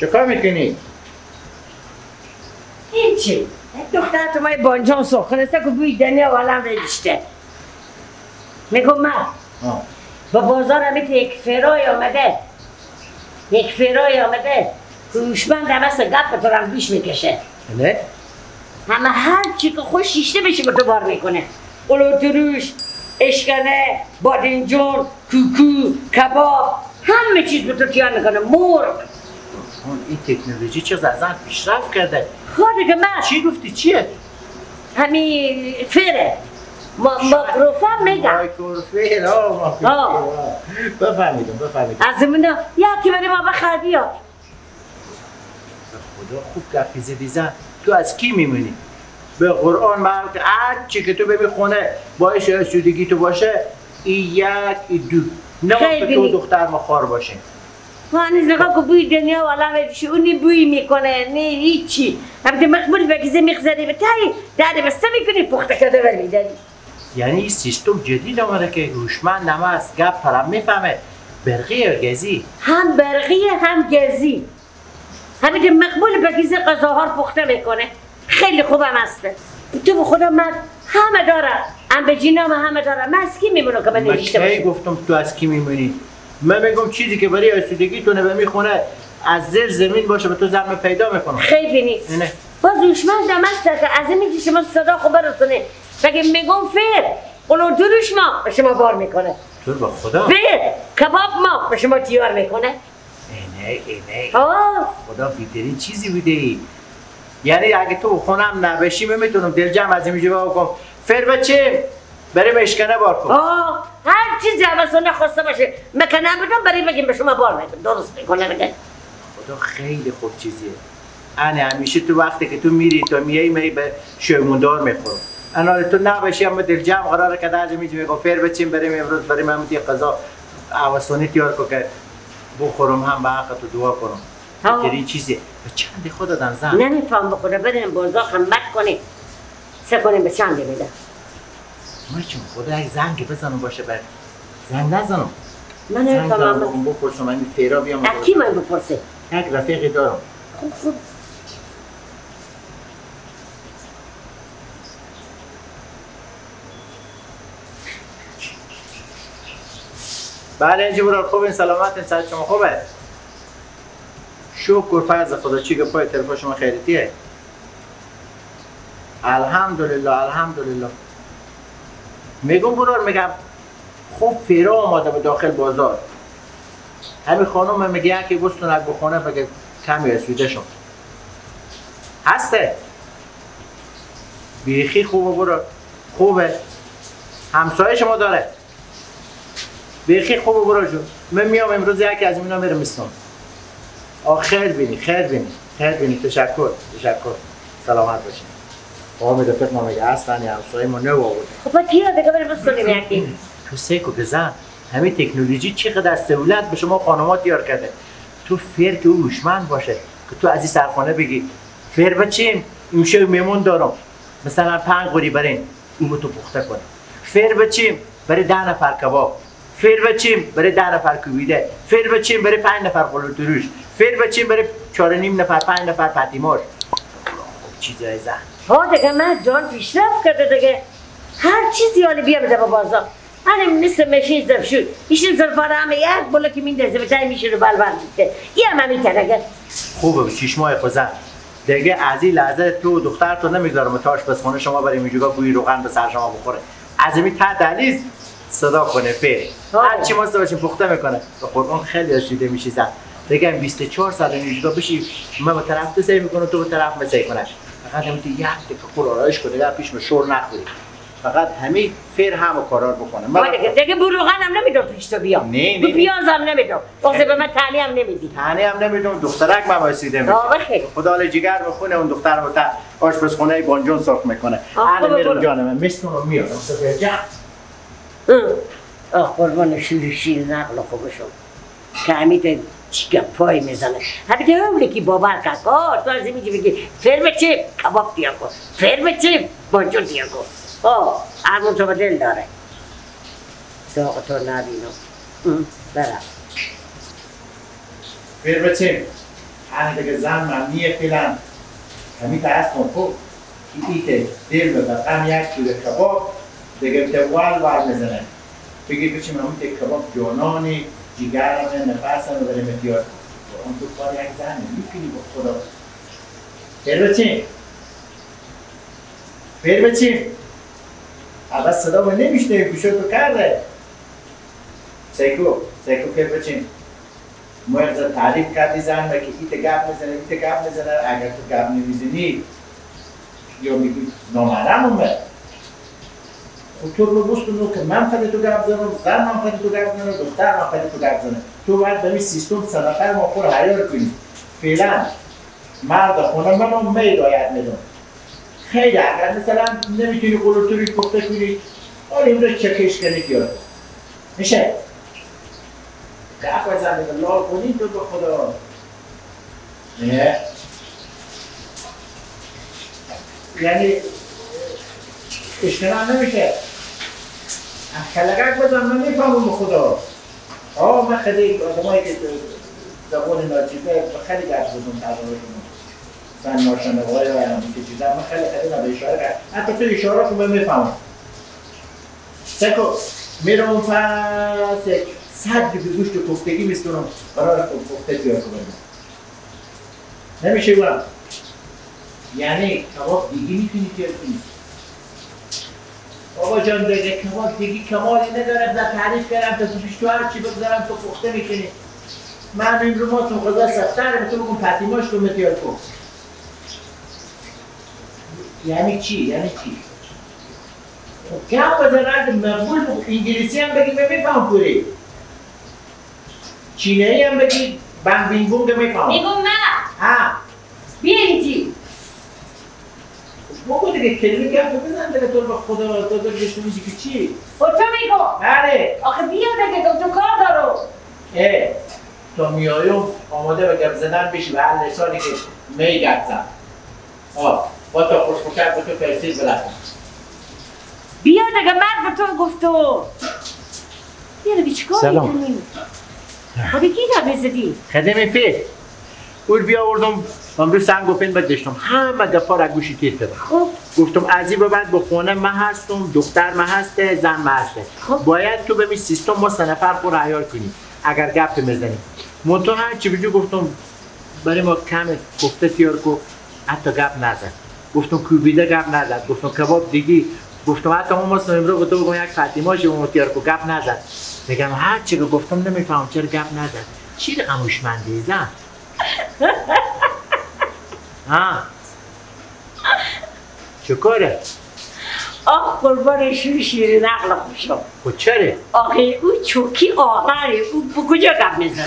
چه کار میکنی؟ هیچی. دختر تو مای بانجان سرخ که بوی دنیا والم ریشته. میگم من با بازار همیت یک فرای آمده. یک فرای آمده. هوشمند هم هست گپ تو رو گوش میکشه. نه؟ همه هر چی که خوش شیشته بشه به تو بار میکنه. قلوتروش، اشکنه، بادنجان، کوکو، کباب، همه چیز به تو تیار میکنه. مرغ. این تکنولوژی چه زن پیشرفت کرده. خود که من چی گفتی چیه؟ همین فره ماکروفون میگم. مایکروفون. آه بفهمیدم بفهمیدم. از من یکی برای ما بخر بیا. به خدا خوب گپی زدی زن. تو از کی میمونی؟ به قرآن من هر چی که تو ببین خونه باعث آسودگی تو باشه ای یک ای دو نه تو دختر ما خار باشه. هنوز نگاه که بوی دنیا والا میشه اونی بوی میکنه نه هیچی. همینطور مقبول بگیزه میخزنی به تایی دهنه بسته میکنی پخته کرده برمیداری. یعنی این سیستم جدید آمده که هوشمند هم هست گپ پرم میفهمه. برقی یا گزی؟ هم برقیه هم گزی. همینطور مقبول بگیزه غذاها رو پخته میکنه. خیلی خوبم هسته. تو به خدا من همه دارم. ام جینام همه دارم. من از کی میمونم که من نوشته باشم؟ من کی گفتم تو از کی میمونی؟ من میگم چیزی که برای آسودگی تو به میخونه از زیر زمین باشه به تو زن پیدا میکنم. خیلی نیست. نه. باز هوشمند هم هست که از این که شما صدا خوب برسونه. بگه میگم فر قلو دروش ما به شما بار میکنه. تو با خدا. فر کباب ما به شما تیار میکنه. اینه اینه. خدا بیترین چیزی بوده ای. یعنی اگه تو خونم نبشی من میتونم دل جمع از اینجا بکنم. فر بچه بریم اشکنه بار کن. هر چیزی حواسونه خواسته باشه مکنه بدم برای بگیم به شما بار میکنم درست میکنه بده. خدا خیلی خوب چیزیه. انا همیشه تو وقتی که تو میری تو میای می به شیموندار میخورم. انا تو نباشی اما دل جمع قراره که از اینجا میگم فر بچیم بریم امروز بریم هم یه غذا حواسونه تیار کو که بخورم هم به حق تو دعا کنم. بهترین چیزیه. به چند خود دادم زن. نمیفهم بخوره بریم بازار خمک کنیم. سه کنیم به چند میده. ما چون خدا یک زنگ بزنم باشه بر زنگ نزنم. من نمیفهمم. بپرسم من فیرا بیام. از کی من بپرسه؟ یک رفیقی دارم. خوب خوب. بله جبران خوب این سلامت این ساعت شما خوبه؟ شکر فضل خدا چی که پای تلفن شما خیریتیه. الحمدلله الحمدلله. میگم برار میگم خوب فیرا آماده به داخل بازار. همین خانم میگه یکی بستونک بخونه بگه کمی اسویده شد. هسته بیخی خوبه برار خوبه. همسایه شما داره. بیخی خوبه برار جون. من میام امروز یکی از اینا میرم میستم. آه خیر بینی خیر بینی خیر بینی. تشکر تشکر. سلامت باشین. آقا میده فکر ما میگه اصلا همسایه ما نو آورده. خب کیا دیگه بریم بستونیم یکی. تو سیکو بزن همین تکنولوژی چقدر سهولت به شما خانم‌ها تیار کرده. تو فر که او هوشمند باشه که تو از این سرخانه بگی فر بچیم امشب میمون دارم مثلا 5 قوری برین او تو پخته کنه. فر بچیم برای 10 نفر کباب، فر بچیم برای 10 نفر کوبیده، فر بچیم برای 5 نفر قلوتروش، فر بچیم برای 4.5 نفر 5 نفر پتیماش. خوب چیزای زن. ها دیگه من جان پیشرفت کرده دیگه. هر چیزی حالی بیا بده به بازار. من مثل مشین زفشود. ایشون زلفاره همه یک بالا که میندازه به تای میشه رو بلبل میده. یه هم همین دیگه. خوبه چشمای خوزن. دیگه از این لحظه تو دختر تو نمیذارم تاش بس خونه شما برای میجوگا بوی روغن به سر شما بخوره. از این تا دلیز صدا کنه فر. هر چی واسه باشیم پخته میکنه. به قرآن خیلی آسوده میشی زن. دیگه 24 ساعت اینجوری بشی من به طرف تو سعی میکنم تو به طرف من سعی کنه. فقط همین یک تکه خور آرایش کنه دیگه پیش شور نخوری. فقط همین فر هم کارار بکنه. من دیگه بروغن هم نمیدم پیش تو بیام. نه نه. پیاز هم نمیدم. واسه به من تنی هم نمیدی. تنی هم نمیدم. دخترک من واسیده میشه. خدا حال جگر بخونه اون دختر رو تا آشپزخونه بانجون سرخ میکنه. الان میرم جان من میستونم میارم. آه قربان شیر شیر نقل خوبشم که همین چیکه پای میزنه. همین اون که باور کرد. آه تو از اینجا میگی فرم چی کباب دیا کن، فرم چی بانجون دیا کن. آه ارمون تو به دل داره. داغ تو نبینم. برم. فرم چی همین دیگه زن ممنیه فعلا همین تا هستم خوب که ایته دل به هم یک توده کباب دیگه بیته وال وال میزنه بگیر بچیم همون که کباب جانانی جگرمه نفسمه بریم اتیار اون تو کار یک زنه میکنی با خدا. فیر بچیم فیر بچیم اول صدا با نمیشنوی گوشه تو کرده سیکو سیکو فیر بچیم ما یک تعریف کردی زن که ایت گپ میزنه ایت گپ میزنه اگر تو گپ نمیزنی یا میگی نامحرم اومد خب تو رو بستونو که من خیلی تو گپ زنم زن من خیلی تو گپ زنم دختر من خیلی تو گپ زنم تو باید به این سیستم سه ما خور حیار کنی. فعلا مرد خونه منو می رایت میدم خیلی اگر مثلا نمیتونی قلوتوری پخته کنی آره این رو چکش کنی بیار میشه گپ بزن دیگه لال کنی تو به خدا. نه یعنی اشتباه نمیشه کلگک بزن من میفهمم به خدا. آه من خیلی آدمایی که زبان ناچیزه خیلی گپ زدم تجربهشون من ناشنوای و همین که چیزا من خیلی خیلی به اشاره کرد حتی تو اشاره رو من میفهمم. سکو میرم پس یک 100 گوشت پختگی میستونم برای پخته تیار کنم نمیشه بودم. یعنی کباب دیگه میتونی تیار کنی بابا جان دیگه کباب دیگه کمالی نداره بذار تعریف کردم تا پیش تو هرچی بگذارم تو پخته میکنی. من این رو ما تو خدا سخت‌تره تو بگم پتیماش رو متیار کن. یعنی چی؟ یعنی چی؟ خب گپ بزن رد مقبول انگلیسی هم بگی من میفهم پوری چینایی هم بگی بنگ بینگ بونگ میفهم. میگم نه ها بیا اینجی بگو دیگه کلمه گپ بزن دیگه تو به خدا تو گشت میگی که چی؟ خب تو میگو بله آخه بیا دیگه تو کار دارو. اه تا میایم آماده به گپ زدن بشی به هر لسانی که می گپ زن. آه با تا خوش خوشک با تو فرسید بلد بیا دیگه مرد به تو گفتو بیا دیگه چیکار میکنی؟ با کی گپ میزدی؟ خدمه فی اول بیا آوردم امروز سنگ و پین داشتم همه گپا را گوشی تیر کردم. خب گفتم از این به بعد با خونه من هستم دختر من هسته زن من هسته. خب باید تو به می سیستم ما سه نفر خور عیار کنی اگر گپ میزنی. منتها هرچی بجو گفتم برای ما کم گفته تیار کو حتی گپ نزد. گفتم کوبیده گپ نزد. گفتم کباب دیگی. گفتم حتی ما ماستم امروز به تو بگم یک فاطمه شما تیار کو گپ نزد. میگم هر چی که گفتم نمیفهمم چرا گپ نزد. چی رقم هوشمندی زن؟ ها چه کاره؟ آخ قربان شور شیرین عقل خوشم. خب چرا؟ آخه او چوکی آهنه او به کجا گپ میزنه؟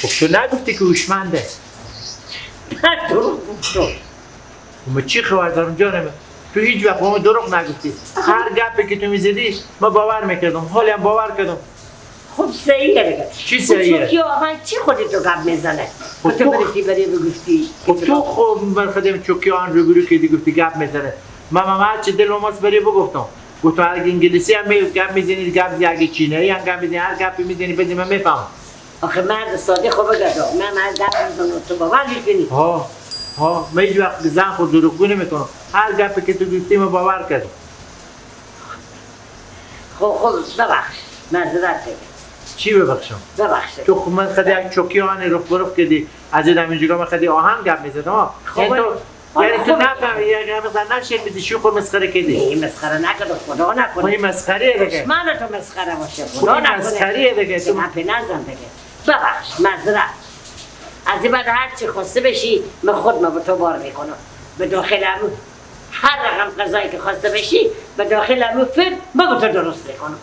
خب تو نگفتی که هوشمنده. من دروغ گفتم. من چی خبر دارم جانم؟ تو هیچ وقت با ما دروغ نگفتی. هر گپی که تو میزدی ما باور میکردم. حالی هم باور کردم. خب صحیحه دیگه. چی صحیحه؟ چوکی آهن چی خودت تو گپ میزنه؟ خب تو برای برای بگفتی. خب تو خب من خودم چوکی آهن روبرو کردی گفتی گپ میزنه. من هرچی دل ماست برای بگفتم. گفتم اگه انگلیسی هم گپ میزنی گپ میزنی اگه چینایی هم گپ میزنی هر گپی میزنی بزنی من میفهمم. آخه مرد صادق خب بگردم من مرد گپ میزنم تو باور میکنی. ها ها من هیچ وقت زن خود دروغگو نمیکنم. هر گپی که تو گفتی من باور کردم. خب خب ببخش معذرت بگم. چی ببخشم؟ ببخش. تو خب من خدی یک چوکی آهن رخ برخ کردی از این همینجوری من خدی آهن گپ میزدم ها. خب یعنی تو نفهمی یک مثلا نشید میدی شو خود مسخره کردی. نه مسخره نکردم خدا نکنه. این مسخره دیگه. من تو مسخره باشه خدا نکنه. مسخره دیگه تو حرف نزن دیگه. ببخش معذرت. از این بعد هر چی خواسته بشی من خود ما به تو بار میکنم. به داخل امو هر رقم غذایی که خواسته بشی به داخل امو فر ما به تو درست میکنم.